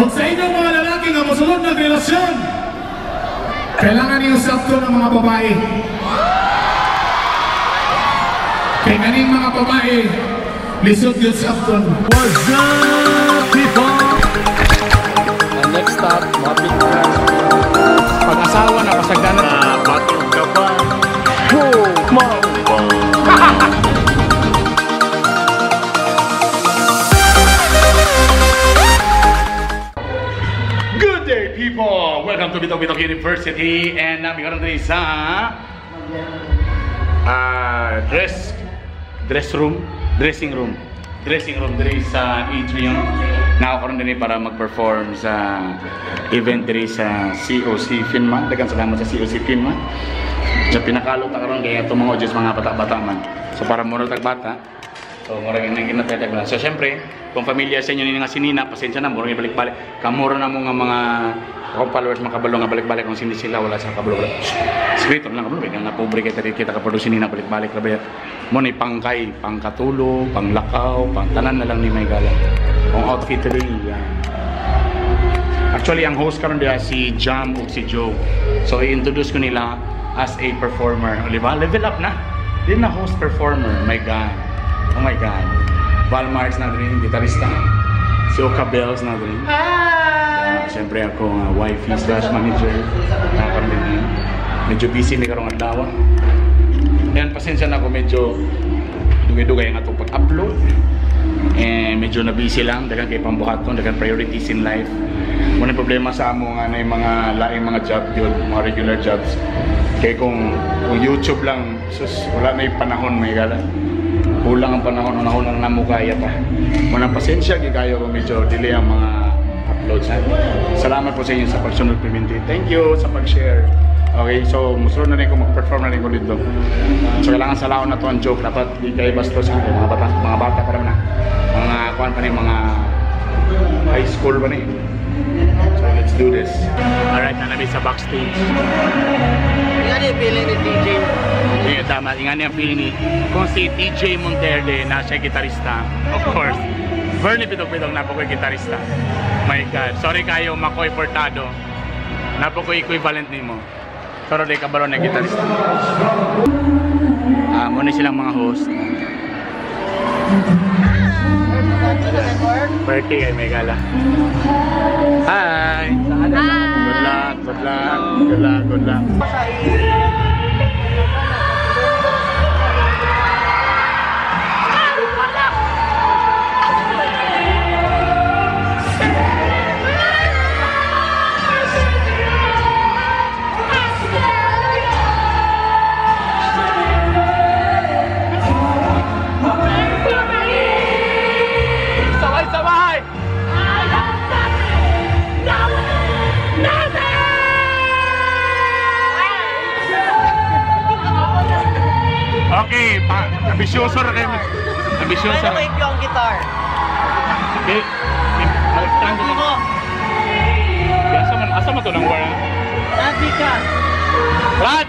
Kung sa inyong mga lalaki nga mosulod ng relasyon, kailangan niyo sakto ng mga babae. Kay kaning mga babae, lisod yun sakton. What's up, people? Ang next stop, mapit na. Pag-asawa na, pasagdanan. Batog ka ba? Oh, mau ba? Good day, people! Welcome to Bitaw Bitaw University, and I'm currently sa dressing room diri sa Atrium. Nakakaroon din para mag-perform sa event diri sa COC Finma. Daghang salamat sa COC Finma. Sa pinakalot na karon kaya itong mga audience mga bata-bata man. So para mura tag bata. So mura gyud ginataytag na. So syempre, kung familiar sa inyo ni nga si Nina, pasensya na, mura gyud balik-balik. Kamura na mo nga mga akong followers makabalo nga balik-balik kung sino sila, wala sa kabalo. Sweet lang kabalo, nga pobre kay kita ka produce ni Nina balik-balik ra ba. Mo ni pangkay, pangkatulo, panglakaw, pangtanan na lang ni may gala. Ang outfit today. Yeah. Actually, ang host karon diha si Jam ug si Joe. So i-introduce ko nila as a performer. O, di ba? Level up na. Di na host performer. My God. Oh my God. Val Marks na rin, gitarista. Si Oka Bells na rin. Hi! Siyempre ako nga wifey slash manager. Nakaroon din. Medyo busy ni karong adlaw. Ayan, pasensya na ako. Medyo dugay-dugay ang atong pag-upload. Eh, medyo na busy lang. Daghang kay pambuhaton, daghang priorities in life. Muna problema sa amo nga na yung mga laing mga job yun, mga regular jobs. Kaya kung YouTube lang, sus, wala na yung panahon, may gala. Kulang ang panahon, unang-unang namo kaya pa. Muna pasensya, gigayo ko medyo delay ang mga uploads. Ha? Salamat po sa inyo sa pagsunod piminti. Thank you sa pag-share. Okay, so musunod na rin ko, mag-perform na rin ko dito. So kailangan sa laon na to ang joke. Dapat di kayo bastos ha. Mga bata pa naman na. Mga kuan pa ni, mga high school pa ni. So let's do this. Alright, nanabi sa backstage. Ingani ang feeling ni TJ. Yeah, tama. Ingani ang feeling ni kung si TJ Monterde na siya gitarista. Of course. Bernie Pitog-Pitog na po ko'y gitarista. My God. Sorry kayo, Makoy Portado. Na po ko'y equivalent nimo. Pero di kabalo na gitarista. Muna silang mga host. Birthday kay Megala. Hi! Hi! Good luck, good luck, good luck, good luck. Okay, ambisyoso ra kayo. Ambisyoso ra. Ano yung guitar? Okay. Mag-stand ko. Asa man to nang wire? Nabi ka. Brad.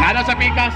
Nada sa pikas.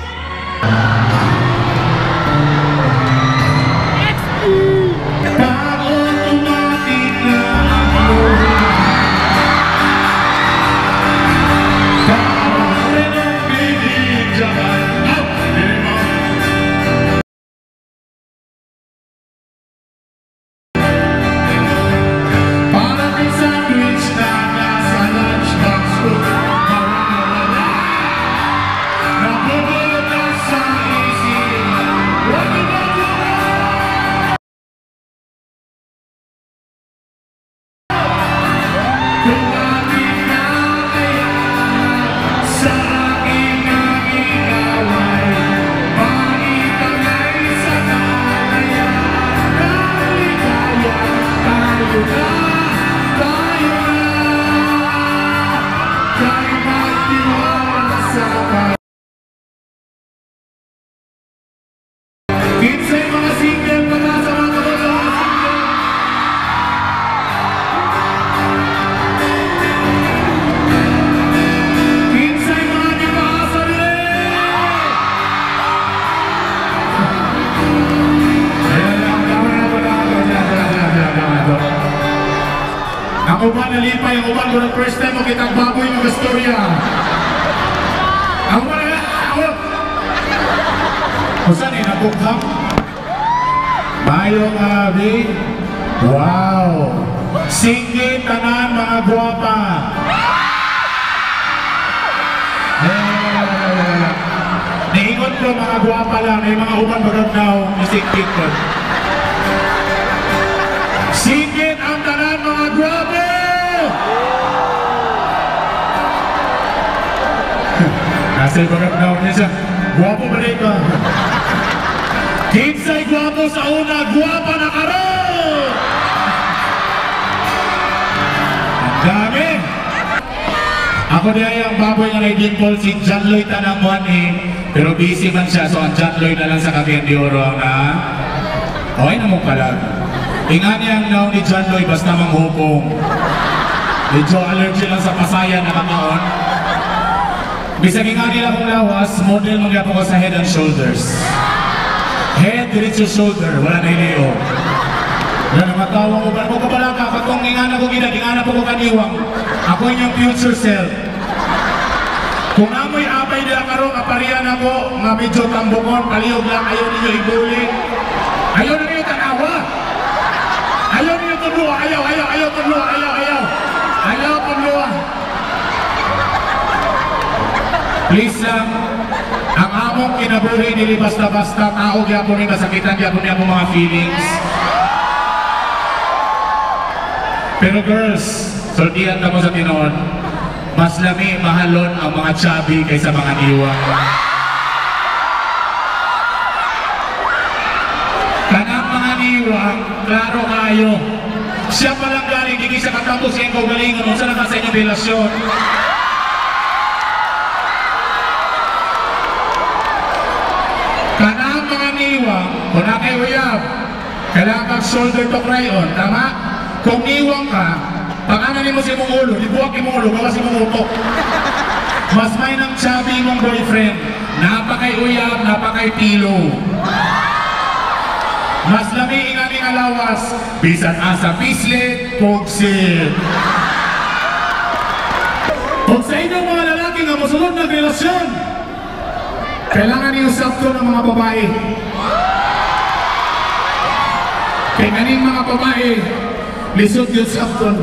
Ang uban nalipay, ang uban murag first time mo kitang baboy ng istorya. Ang uban na, Usan eh, nabukham. Mayong abi. Wow. Sige tanan mga guwapa. Niingon ko mga guwapa lang, may mga uban bagag now, isikik ko. Sigit ang tanan mga guwapo! Nasa bagag now niya siya. Guwapo ba rin ka? Kinsay guwapo sa una, guwapa na karon! Ang dami! Ako diay ang baboy nga nag-dimple, si John Lloyd Tanamuan eh. Pero busy man siya, so ang John Lloyd na lang sa Cagayan de Oro ang na. Okay na mong kalag. Ingani ang naon ni John Lloyd basta manghupong. Medyo allergy lang sa pasaya nakakaon. Bisag ingani lang akong lawas, model mangyapon ko sa head and shoulders. Head diretso shoulder, wala na iliyo. Wala na matawa ko, pero ko pala ka, katong ingana ko gina, ingana po ko kaniwang. Ako inyong future self. Kung amoy apay nila karong, aparian ako, nga medyo tambukon, palihog lang, ayaw ninyo ibuli. Ayaw na ninyo tanawa. Ayaw ninyo tunua, ayaw, ayaw, ayaw tunua, ayaw, ayaw. Ayaw tunua. Please lang, ang among kinabuhi nili basta-basta, tao gyapon ni masakitan, gyapon niya akong mga feelings. Pero girls, sultihan ka mo sa tinuod, mas lami mahalon ang mga chubby kaysa mga niwang. Kanang mga niwang, klaro kayo. Siya palang galing, hindi siya katapos sa iyong kaugalingon, unsa na ka sa inyong relasyon. Kanang mga niwang, kung na kayo uyab, kailangan kang shoulder to cry on, tama? Kung niwang ka, pag-ano mo sa imong ulo, dibuwak imong ulo, gawas imong utok. Mas may nang chubby mong boyfriend, napakay uyab, napakay pilo. Mas lami ingani nga lawas, bisan asa pislit, pugsit. Kung sa inyong mga lalaki nga mosulod ng relasyon, kailangan iusap ko ng mga babae. Kay kaning mga babae, lisod yun sa apton.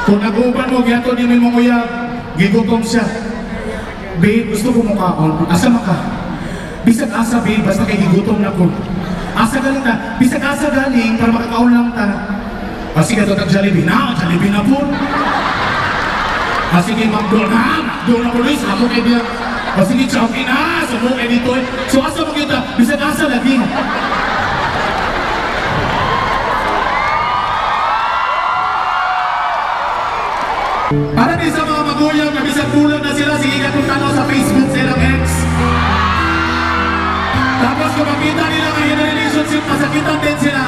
Kung nag-uban mo, gihato niyo may mong uyab, gigutom siya. Babe, gusto ko mukhaon. Asa man ka? Bisag asa, babe, basta kay gigutom na ko. Asa galing ta? Bisag asa galing, para makakaon lang ta. Kasi ka to tag Jollibee na, Jollibee na po. Kasi kay McDo na, McDo na po Luis, amo kay diya. Kasi kay Chowking na, sumo kay dito. So asa mo kita, bisag asa lagi. Para din sa mga magulang na bisag bulag na sila, sige ka kung tanaw sa Facebook sa ilang ex. Tapos kung makita nila ngayon na relationship, masakitan din sila.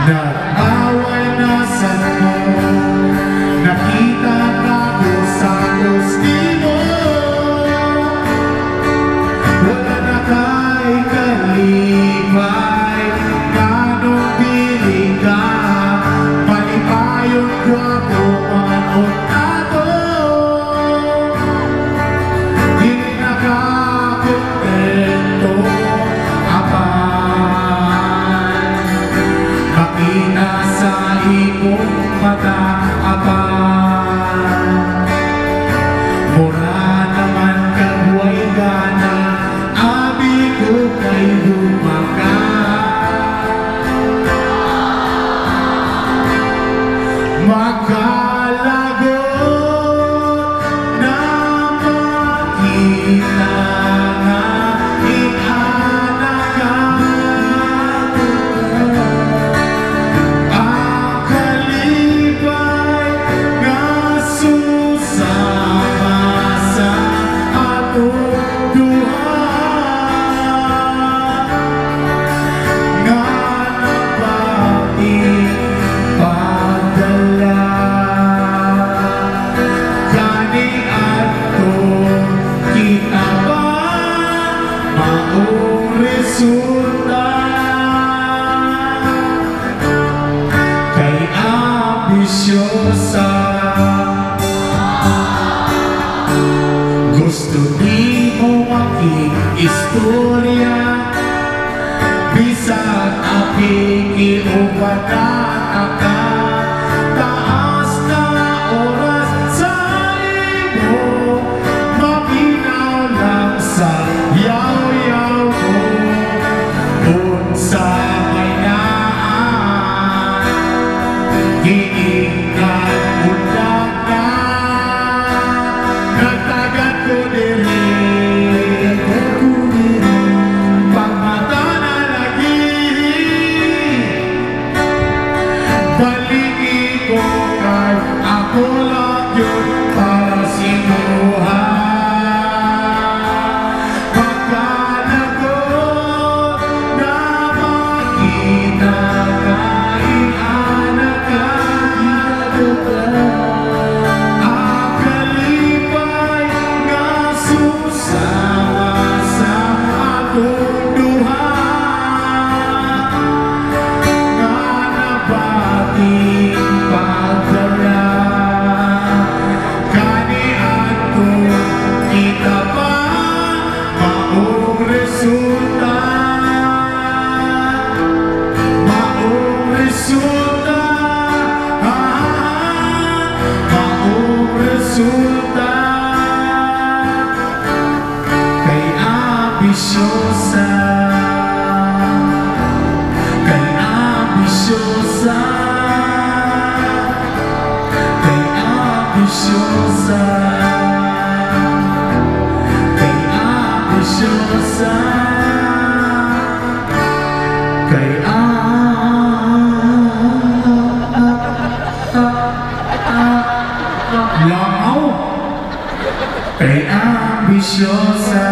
Nag-away na sa mo, nakita na ko sa gusti mo. Wala na kay kalipay, ganong pili ka. Palipayon gwapo man o tato, di nakakontento apan. Makita sa imong mata apan. Mura naman kabuhay gana, abi ko kay lumaka. Makalagot na makita nga ihanak ka. Ang kalipay nga susama sa atong duha, nga napaipadala kani ato kita ba maong resulta. Istorya bisag aping iubanan ka taas na oras sa imo mapinaw lang sa yaw-yaw ko unsa may naa giingnan undang na nagtagad ko diri pagmata na lagi baliki ko kay ako lang yun para sinuha pagkalagot na makita kay anak ka ang kalipay nga susama sa atong duha nga nabati pagdala kaniadto kita pa maong resulta, maong resulta, maong resulta kay ambisyosa, kay ambisyosa, kay ambisyosa, kay ambisyosa, kay langaw kay ambisyosa.